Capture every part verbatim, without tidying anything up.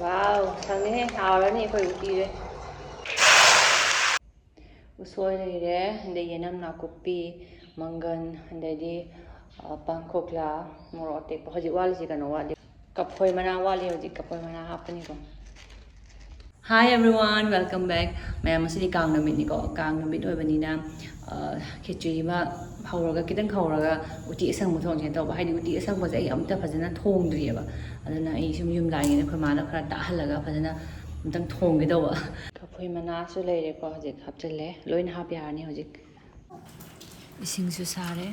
ꯋꯥꯎ, ꯁꯪꯉꯦꯍꯦ, ꯍꯥꯎꯔꯅꯤ ꯑꯩꯈꯣꯏ ꯎꯇꯤꯁꯦ꯫ ꯎꯁꯣꯏ ꯂꯩꯔꯦ, ꯑꯗꯩ ꯌꯦꯅꯝ ꯅꯥꯀꯨꯞꯄꯤ, ꯃꯪꯒꯟ, ꯑꯗꯩꯗꯤ, ꯑ, ꯄꯥꯡꯈꯣꯛꯂꯥ, ꯃꯣꯔꯣꯛ ꯑꯇꯦꯛꯄ꯫ ꯍꯧꯖꯤꯛ ꯋꯥꯠꯂꯤꯁꯤ ꯀꯩꯅꯣ ꯋꯥꯠꯂꯤ, ꯀꯐꯣꯏ ꯃꯅꯥ ꯋꯥꯠꯂꯤ, ꯍꯧꯖꯤꯛ ꯀꯐꯣꯏ ꯃꯅꯥ ꯍꯥꯞꯄꯅꯤꯀꯣ꯫ Hi everyone, welcome back. ꯃꯌꯥꯝ, ꯉꯁꯤꯗꯤ ꯀꯥꯡ ꯅꯨꯃꯤꯠꯅꯤꯀꯣ, ꯀꯥꯡ ꯅꯨꯃꯤꯠ ꯑꯣꯏꯕꯅꯤꯅ, ꯑ, ꯈꯦꯆ꯭ꯔꯤ ꯑꯃ ꯍꯧꯔꯒ, ꯈꯤꯇꯪ ꯍꯧꯔꯒ ꯎꯇꯤ ꯑꯁꯪꯕ ꯊꯣꯡꯁꯦꯅ ꯇꯧꯕ꯫ ꯍꯥꯏꯗꯤ ꯎꯇꯤ ꯑꯁꯪꯕꯁꯦ ꯑꯩ ꯑꯝꯇ ꯐꯖꯅ ꯊꯣꯡꯗ꯭ꯔꯤꯑꯕ꯫ ꯑꯗꯨꯅ ꯑꯩ ꯁꯨꯝ ꯌꯨꯝ ꯂꯥꯛꯏꯉꯩꯗ ꯑꯩꯈꯣꯏ ꯃꯥꯅ ꯈꯔ ꯇꯥꯛꯍꯜꯂꯒ ꯐꯖꯅ ꯑꯝꯇꯪ ꯊꯣꯡꯒꯦ ꯇꯧꯕ꯫ ꯀꯐꯣꯏ ꯃꯅꯥꯁꯨ ꯂꯩꯔꯦꯀꯣ, ꯍꯧꯖꯤꯛ ꯍꯥꯞꯆꯤꯜꯂꯦ꯫ ꯂꯣꯏꯅ ꯍꯥꯞꯄ ꯌꯥꯔꯅꯤ ꯍꯧꯖꯤꯛ꯫ ꯏꯁꯤꯡꯁꯨ ꯁꯥꯔꯦ꯫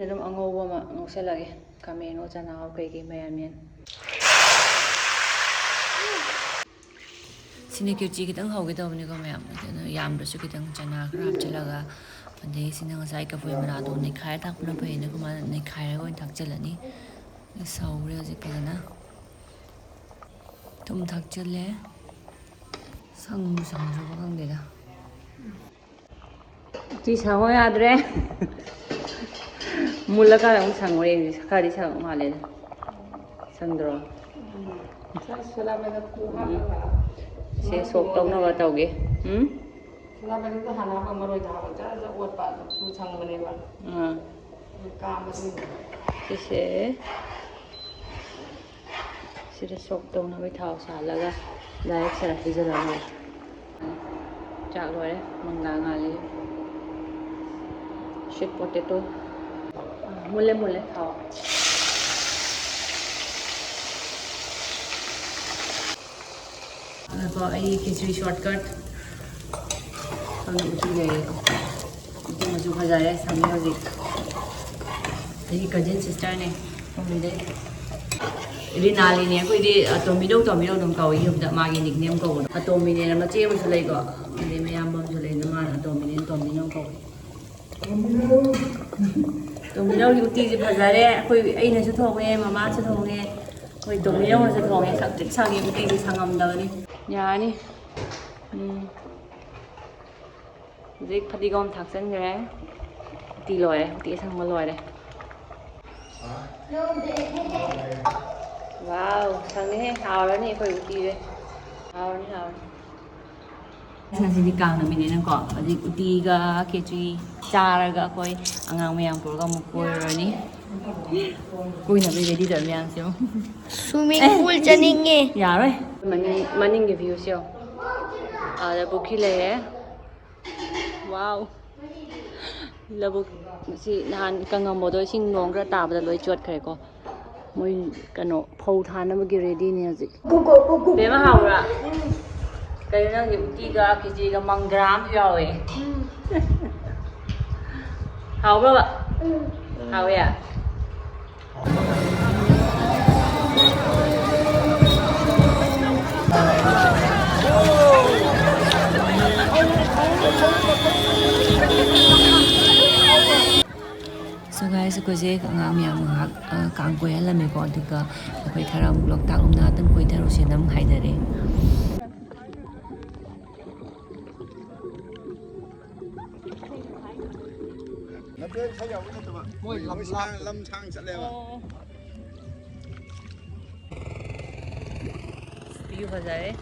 ꯑꯗꯨꯝ ꯑꯉꯧꯕ ꯑꯃ ꯉꯧꯁꯜꯂꯒꯦ꯫ ꯈꯥꯃꯦꯟ, ꯆꯅꯥ, ꯀꯩꯀꯩ ꯃꯌꯥꯟ ꯃꯌꯥꯟ꯫ ꯁꯤꯅ ꯈꯦꯆ꯭ꯔꯤ ꯈꯤꯇꯪ ꯍꯧꯒꯦ ꯇꯧꯕꯅꯤꯀꯣ ꯃꯌꯥꯝ, ꯑꯗꯨꯅ ꯌꯥꯝꯗ꯭ꯔꯁꯨ ꯈꯤꯇꯪ ꯆꯅꯥ ꯈꯔ ꯍꯥꯞꯆꯤꯜꯂꯒ, ꯑꯗꯩ ꯁꯤꯅ ꯉꯁꯥꯏ ꯀꯐꯣꯏ ꯃꯅꯥꯗꯣ ꯅꯩꯈꯥꯏꯔ ꯊꯥꯛꯄꯅ ꯐꯩꯌꯦꯅ ꯑꯩꯈꯣꯏ ꯃꯥꯅ ꯅꯩꯈꯥꯏꯔꯒ ꯑꯣꯏꯅ ꯊꯥꯛꯆꯤꯜꯂꯅꯤ꯫ ꯁꯧꯔꯦ ꯍꯧꯖꯤꯛ ꯐꯖꯅ꯫ ꯊꯨꯝ ꯊꯥꯛꯆꯤꯜꯂꯦ꯫ ꯁꯪꯕꯨ ꯁꯪꯗ꯭ꯔꯕ ꯈꯪꯗꯦꯗ꯫ ꯎꯇꯤ ꯁꯪꯉꯣ ꯌꯥꯗ꯭ꯔꯦ꯫ ꯃꯨꯜꯂꯀꯥꯟꯗ ꯑꯃꯨꯛ ꯁꯪꯉꯣ ꯌꯦꯡꯁꯤ꯫ ꯈꯔꯗꯤ ꯁꯪꯉꯛ ꯃꯥꯜꯂꯦꯗ꯫ ꯁꯪꯗ꯭ꯔꯣ? ꯁꯦ, ꯁꯣꯛ ꯇꯧꯅꯕ ꯇꯧꯒꯦ꯫ ꯎꯝ? ꯁꯣꯂꯥ ꯕꯦꯒꯞꯇꯣ ꯍꯥꯟꯅ ꯍꯥꯞꯄ, ꯃꯔꯣꯏꯗ ꯍꯥꯞꯄ ꯖꯔ ꯖꯔ ꯑꯣꯠꯄ ꯑꯗꯨꯝ ꯊꯨꯅ ꯁꯪꯕꯅꯦꯕ꯫ ꯑꯥ꯫ ꯑꯗꯨ ꯀꯥꯝꯕ ꯊꯨꯏꯅꯦ꯫ ꯁꯤꯁꯦ ꯁꯤꯗ ꯁꯣꯛ ꯇꯧꯅꯕꯒꯤ ꯊꯥꯎ ꯁꯥꯍꯜꯂꯒ direct ꯁꯤꯗ ꯍꯩꯖꯤꯜꯂꯒ ꯂꯣꯏꯔꯦ꯫ ꯆꯥꯛ ꯂꯣꯏꯔꯦ, ꯃꯪꯒ꯭ꯔꯥ ꯉꯥꯜꯂꯤ꯫ Sweet potato꯫ ꯃꯨꯜꯂꯦ, ꯃꯨꯜꯂꯦ, ꯊꯥꯎ꯫ ꯉꯥꯏꯈꯣ, ꯑꯩ ꯈꯦꯆ꯭ꯔꯤ shortcut꯫ ꯁꯣꯝꯗ ꯎꯇꯤ ꯂꯩꯔꯦꯀꯣ꯫ ꯎꯇꯤ ꯃꯆꯨ ꯐꯖꯔꯦ, ꯁꯪꯉꯦ ꯍꯧꯖꯤꯛ꯫ ꯑꯩꯒꯤ cousin sisterꯅꯦ, ꯁꯣꯝꯗꯩ꯫ ꯔꯤꯅꯥꯂꯤꯅꯦ, ꯑꯩꯈꯣꯏꯗꯤ ꯑꯇꯣꯝꯕꯤꯅꯧ, ꯇꯣꯝꯕꯤꯅꯧ ꯑꯗꯨꯝ ꯀꯧꯏ ꯌꯨꯝꯗ, ꯃꯥꯒꯤ ꯅꯤꯛꯅꯦꯝ ꯀꯧꯕꯗꯣ꯫ ꯑꯇꯣꯝꯕꯤꯅꯦꯅ ꯃꯆꯦ ꯑꯃꯁꯨ ꯂꯩꯀꯣ, ꯑꯗꯩ ꯃꯌꯥꯝꯕ ꯑꯃꯁꯨ ꯂꯩ, ꯑꯗꯣ ꯃꯥꯅ ꯑꯇꯣꯝꯕꯤꯅꯦꯅ ꯇꯣꯝꯕꯤꯅꯧ ꯀꯧꯏ꯫ ꯇꯣꯝꯕꯤꯅꯧꯒꯤ ꯎꯇꯤꯁꯦ ꯐꯖꯔꯦ꯫ ꯑꯩꯈꯣꯏ, ꯑꯩꯅꯁꯨ ꯊꯣꯡꯉꯦ, ꯃꯃꯥꯁꯨ ꯊꯣꯡꯉꯦ, ꯑꯩꯈꯣꯏ ꯇꯣꯝꯕꯤꯅꯧꯅꯁꯨ ꯊꯣꯡꯉꯦ꯫ ꯁꯛ ꯇꯤꯛ ꯁꯪꯉꯦ, ꯎꯇꯤꯗꯤ ꯁꯪꯉꯝꯗꯕꯅꯤ꯫ ꯌꯥꯔꯅꯤ꯫ ꯎꯝ꯫ ꯍꯧꯖꯤꯛ ꯐꯗꯤꯒꯣꯝ ꯊꯥꯛꯆꯟꯈ꯭ꯔꯦ꯫ ꯎꯇꯤ ꯂꯣꯏꯔꯦ, ꯎꯇꯤ ꯑꯁꯪꯕ ꯂꯣꯏꯔꯦ꯫ ꯋꯥꯎ, ꯁꯪꯉꯦꯍꯦ, ꯍꯥꯎꯔꯅꯤ ꯑꯩꯈꯣꯏ ꯎꯇꯤꯁꯦ꯫ ꯍꯥꯎꯔꯅꯤ, ꯍꯥꯎꯔꯅꯤ꯫ ꯉꯁꯤꯗꯤ ꯀꯥꯡ ꯅꯨꯃꯤꯠꯅꯤꯅꯀꯣ, ꯍꯧꯖꯤꯛ ꯎꯇꯤꯒ ꯈꯦꯆ꯭ꯔꯤ ꯆꯥꯔꯒ ꯑꯩꯈꯣꯏ ꯑꯉꯥꯡ ꯃꯌꯥꯝ ꯄꯨꯔꯒ ꯑꯃꯨꯛ ꯀꯣꯏꯔꯨꯔꯅꯤ꯫ ꯀꯣꯏꯅꯕ ꯔꯦꯗꯤ ꯇꯧꯔꯤ ꯃꯌꯥꯝꯁꯦ ꯌꯦꯡꯉꯣ꯫ Swimming pool ꯆꯠꯅꯤꯡꯉꯦ꯫ ꯌꯥꯔꯣꯏ꯫ ꯃꯅꯤꯡ, ꯃꯅꯤꯡꯒꯤ ꯚ꯭ꯌꯨꯁꯦ ꯌꯦꯡꯉꯣ꯫ ꯑꯥꯗ ꯄꯨꯈ꯭ꯔꯤ ꯂꯩꯔꯦ꯫ ꯋꯥꯎ꯫ ꯂꯧꯕꯨꯛ꯫ ꯁꯤ ꯅꯍꯥꯟ ꯀꯪꯉꯝꯕꯗꯣ ꯏꯁꯤꯡ ꯅꯣꯡ ꯈꯔ ꯇꯥꯕꯗ ꯂꯣꯏ ꯆꯣꯠꯈ꯭ꯔꯦꯀꯣ꯫ ꯃꯣꯏ ꯀꯩꯅꯣ ꯐꯧ ꯊꯥꯅꯕꯒꯤ ꯔꯦꯗꯤꯅꯦ ꯍꯧꯖꯤꯛ꯫ ꯕꯦꯝꯃ, ꯍꯥꯎꯕ꯭ꯔꯥ? ꯀꯩꯅꯣ ꯅꯪꯒꯤ ꯎꯇꯤꯒ ꯈꯦꯆꯤꯒ ꯃꯪꯒ꯭ꯔꯥ ꯑꯃꯁꯨ ꯌꯥꯎꯋꯦ꯫ ꯍꯥꯎꯕ꯭ꯔꯕ? ꯍꯥꯎꯋꯦ? So guys, ꯑꯩꯈꯣꯏꯁꯦ ꯑꯉꯥꯡ ꯃꯌꯥꯝ ꯉꯥꯏꯍꯥꯛ, ꯑ, ꯀꯥꯡ ꯀꯣꯏꯍꯜꯂꯝꯃꯦꯀꯣ, ꯑꯗꯨꯒ ꯑꯩꯈꯣꯏ ꯈꯔ ꯑꯃꯨꯛ ꯂꯣꯛꯇꯥꯛ ꯂꯣꯝꯗ ꯉꯥꯛꯇꯪ ꯀꯣꯏꯊꯔꯨꯁꯦꯅ ꯑꯃꯨꯛ ꯍꯥꯏꯅꯔꯦ꯫ ꯅꯠꯇꯦ, ꯏꯁꯩ ꯌꯥꯎꯕ ꯅꯠꯇꯕ꯫ ꯃꯣꯏ ꯂꯝ ꯂꯝ ꯁꯥꯡ ꯆꯠꯂꯦꯕ꯫ ꯑꯣ꯫ ꯚ꯭ꯌꯨ ꯐꯖꯔꯦ꯫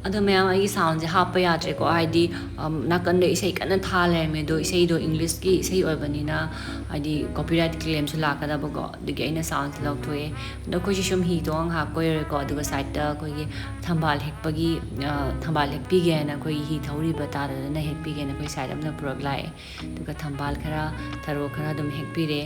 ꯑꯗꯣ ꯃꯌꯥꯝ, ꯑꯩꯒꯤ ꯁꯥꯎꯟꯁꯦ ꯍꯥꯞꯄ ꯌꯥꯗ꯭ꯔꯦꯀꯣ, ꯍꯥꯏꯗꯤ, ꯑꯝ, ꯅꯥꯀꯟꯗ ꯏꯁꯩ ꯀꯟꯅ ꯊꯥ ꯂꯩꯔꯝꯃꯦ꯫ ꯑꯗꯣ ꯏꯁꯩꯗꯣ ꯏꯪꯂꯤꯁꯀꯤ ꯏꯁꯩ ꯑꯣꯏꯕꯅꯤꯅ, ꯍꯥꯏꯗꯤ, ꯀꯣꯄꯤꯔꯥꯏꯠ ꯀ꯭ꯂꯦꯝꯁꯨ ꯂꯥꯛꯀꯗꯕꯀꯣ, ꯑꯗꯨꯒꯤ ꯑꯩꯅ ꯁꯥꯎꯟꯁꯦ ꯂꯧꯊꯣꯛꯑꯦ꯫ ꯑꯗꯣ ꯑꯩꯈꯣꯏꯁꯦ ꯁꯨꯝ ꯍꯤ ꯇꯣꯡꯉ ꯉꯥꯏꯍꯥꯛ ꯀꯣꯏꯔꯨꯔꯦꯀꯣ, ꯑꯗꯨꯒ ꯁꯥꯏꯠꯇ ꯑꯩꯈꯣꯏꯒꯤ ꯊꯝꯕꯥꯜ ꯍꯦꯛꯄꯒꯤ, ꯑ, ꯊꯝꯕꯥꯜ ꯍꯦꯛꯄꯤꯒꯦ ꯍꯥꯏꯅ ꯑꯩꯈꯣꯏꯒꯤ ꯍꯤ ꯊꯧꯔꯤꯕ ꯇꯥꯗꯗꯅ ꯍꯦꯛꯄꯤꯒꯦꯅ ꯑꯩꯈꯣꯏ ꯁꯥꯏꯠ ꯑꯃꯅ ꯄꯨꯔꯛ ꯂꯥꯛꯑꯦ꯫ ꯑꯗꯨꯒ ꯊꯝꯕꯥꯜ ꯈꯔ, ꯊꯔꯣ ꯈꯔ ꯑꯗꯨꯝ ꯍꯦꯛꯄꯤꯔꯦ꯫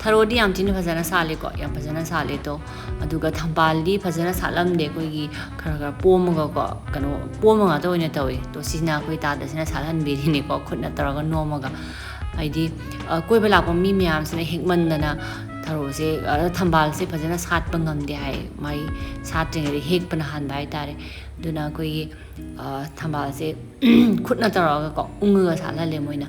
ꯊꯔꯣꯗꯤ ꯌꯥꯝ ꯊꯤꯅ ꯐꯖꯅ ꯁꯥꯠꯂꯦꯀꯣ, ꯌꯥꯝ ꯐꯖꯅ ꯁꯥꯠꯂꯦ꯫ ꯑꯗꯣ ꯑꯗꯨꯒ ꯊꯝꯕꯥꯜꯗꯤ ꯐꯖꯅ ꯁꯥꯠꯂꯝꯗꯦ, ꯑꯩꯈꯣꯏꯒꯤ ꯈꯔ ꯈꯔ ꯄꯣꯝꯃꯒꯀꯣ, ꯀꯩꯅꯣ, ꯄꯣꯝꯕ ꯉꯥꯛꯇ ꯑꯣꯏꯅ ꯇꯧꯋꯦ꯫ ꯑꯗꯣ ꯁꯤꯁꯤꯅ ꯑꯩꯈꯣꯏ ꯇꯥꯗꯁꯤꯅ ꯁꯥꯠꯍꯟꯕꯤꯔꯤꯅꯤꯀꯣ, ꯈꯨꯠꯅ ꯇꯧꯔꯒ ꯅꯣꯝꯃꯒ꯫ ꯍꯥꯏꯗꯤ, ꯑ, ꯀꯣꯏꯕ ꯂꯥꯛꯄ ꯃꯤ ꯃꯌꯥꯝꯁꯤꯅ ꯍꯦꯛꯃꯟꯗꯅ ꯊꯔꯣꯁꯦ, ꯑ, ꯊꯝꯕꯥꯜꯁꯦ ꯐꯖꯅ ꯁꯥꯠꯄ ꯉꯝꯗꯦ ꯍꯥꯏ꯫ ꯃꯥꯏ ꯁꯥꯠꯇ꯭ꯔꯤꯉꯩꯗ ꯍꯦꯛꯄꯅ ꯍꯥꯟꯕ ꯍꯥꯏꯇꯥꯔꯦ꯫ ꯑꯗꯨꯅ ꯑꯩꯈꯣꯏꯒꯤ, ꯑ, ꯊꯝꯕꯥꯜꯁꯦ ꯈꯨꯠꯅ ꯇꯧꯔꯒꯀꯣ, ꯎꯪꯉꯒ ꯁꯥꯠꯍꯜꯂꯦ ꯃꯣꯏꯅ꯫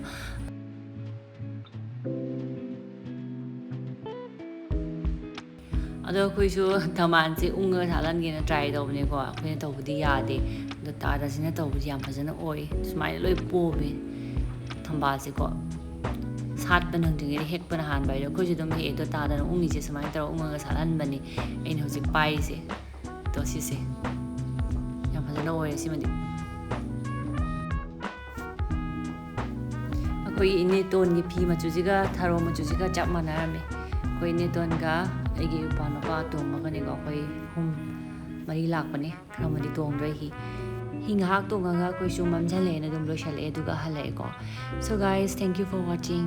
ꯑꯗꯣ ꯑꯩꯈꯣꯏꯁꯨ ꯊꯝꯕꯥꯜꯁꯦ ꯎꯪꯉꯒ ꯁꯥꯠꯍꯟꯒꯦꯅ try ꯇꯧꯕꯅꯦꯀꯣ꯫ ꯑꯩꯈꯣꯏꯅ ꯇꯧꯕꯗꯤ ꯌꯥꯗꯦ꯫ ꯑꯗꯣ ꯇꯥꯗꯁꯤꯅ ꯇꯧꯕꯗꯤ ꯌꯥꯝ ꯐꯖꯅ ꯑꯣꯏ꯫ ꯁꯨꯃꯥꯏꯅ ꯂꯣꯏ ꯄꯣꯝꯃꯦ ꯊꯝꯕꯥꯜꯁꯦꯀꯣ꯫ ꯁꯥꯠꯄ ꯅꯪꯗ꯭ꯔꯤꯉꯩꯗ ꯍꯦꯛꯄꯅ ꯍꯥꯟꯕ ꯍꯥꯏꯗꯣ꯫ ꯑꯩꯈꯣꯏꯁꯨ ꯑꯗꯨꯝ ꯍꯦꯛꯑꯦ꯫ ꯑꯗꯣ ꯇꯥꯗꯅ ꯎꯪꯉꯤꯁꯦ ꯁꯨꯃꯥꯏꯅ ꯇꯧꯔꯒ ꯎꯪꯉꯒ ꯁꯥꯠꯍꯟꯕꯅꯤ ꯑꯩꯅ ꯍꯧꯖꯤꯛ ꯄꯥꯏꯔꯤꯁꯦ꯫ ꯑꯗꯣ ꯁꯤꯁꯦ ꯌꯥꯝ ꯐꯖꯅ ꯑꯣꯏꯔꯦ ꯁꯤꯃꯗꯤ꯫ ꯑꯩꯈꯣꯏꯒꯤ ꯏꯅꯦꯇꯣꯟꯒꯤ ꯐꯤ ꯃꯆꯨꯁꯤꯒ ꯊꯔꯣ ꯃꯆꯨꯁꯤꯒ ꯆꯞ ꯃꯥꯟꯅꯔꯝꯃꯦ꯫ ꯑꯩꯈꯣꯏ ꯏꯅꯦꯇꯣꯟꯒ ꯑꯩꯒꯤ ꯏꯄ꯭ꯋꯥ ꯅꯨꯄꯥ ꯇꯣꯡꯉꯒꯅꯦꯀꯣ, ꯑꯩꯈꯣꯏ ꯑꯍꯨꯝ ꯃꯔꯤ ꯂꯥꯛꯄꯅꯦ꯫ ꯈꯔ ꯑꯃꯗꯤ ꯇꯣꯡꯗ꯭ꯔꯦ ꯍꯤ꯫ ꯍꯤ ꯉꯥꯏꯍꯥꯛ ꯇꯣꯡꯉꯒ ꯑꯩꯈꯣꯏꯁꯨ ꯃꯝꯁꯤꯜꯂꯛꯑꯦꯅ ꯑꯗꯨꯝ ꯂꯣꯏꯁꯤꯜꯂꯛꯑꯦ, ꯑꯗꯨꯒ ꯍꯜꯂꯛꯑꯦꯀꯣ꯫ So guys, thank you for watching.